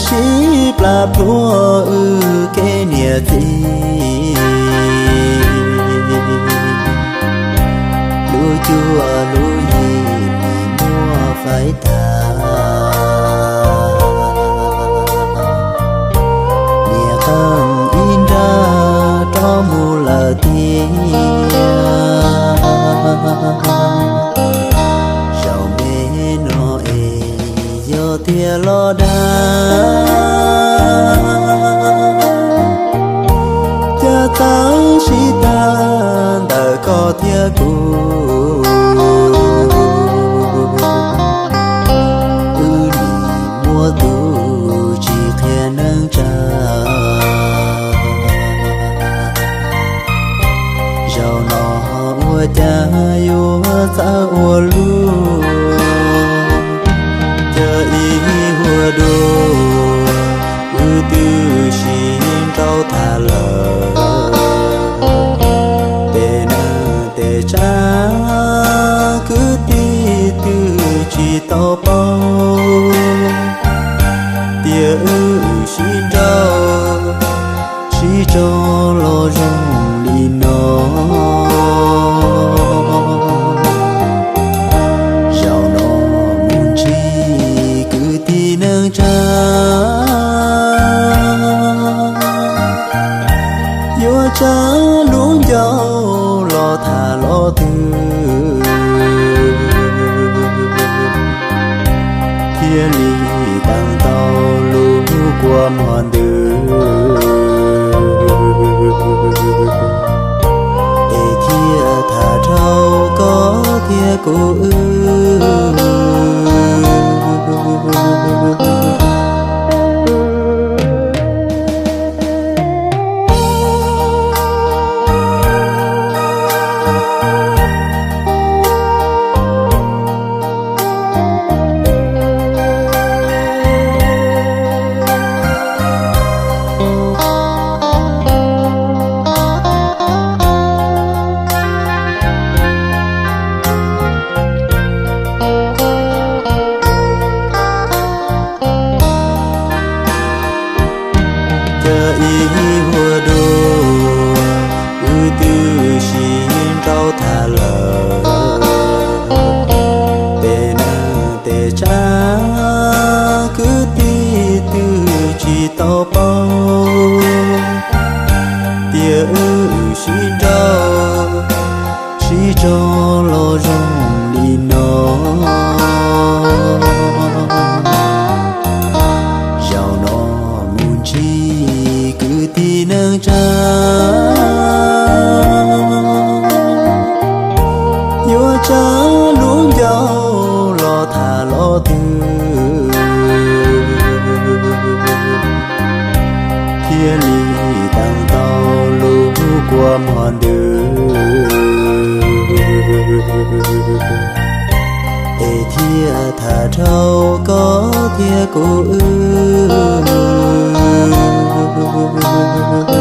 sib plas pluag wb kev niam txiv. Lub cuab lub yig nim muab faib tag, niam qeej ib nrab rov mus lawm tiag. Zaum me no es yog tiag los dag, cas txawv sib tag ntawm koj thiab kuv. Wb nim muab tus tsis qhia neej tsa. Zaum no ua cas yuav txawv ua luaj, cas ib hua dua wb twb sib nrauj tag lawm. Tej neej tej tsa kwv tij twb tsis tau paub, tias wb sib nrauj sib tso los zoo li no. Zaum no mus ntsib kwv tij neej tsa, yuav tsa lub ncauj los tham los twg, thiaj li tau tau lub kua muag ntws, es thiaj tham dhau koj thiab kuv wb. Cas ib hua dua wb twb sib nrauj tag lawm. Tej neej tej tsa kwv tij twb tsis tau paub, tias wb sib nrauj sib tso los zoo li no. Zaum no mus ntsib kwv tij neej tsa, yuav tsa lub ncauj los tham los twg, thiaj li tau tau lub kua muag ntws, es thiaj tham dhau koj thiab kuv wb.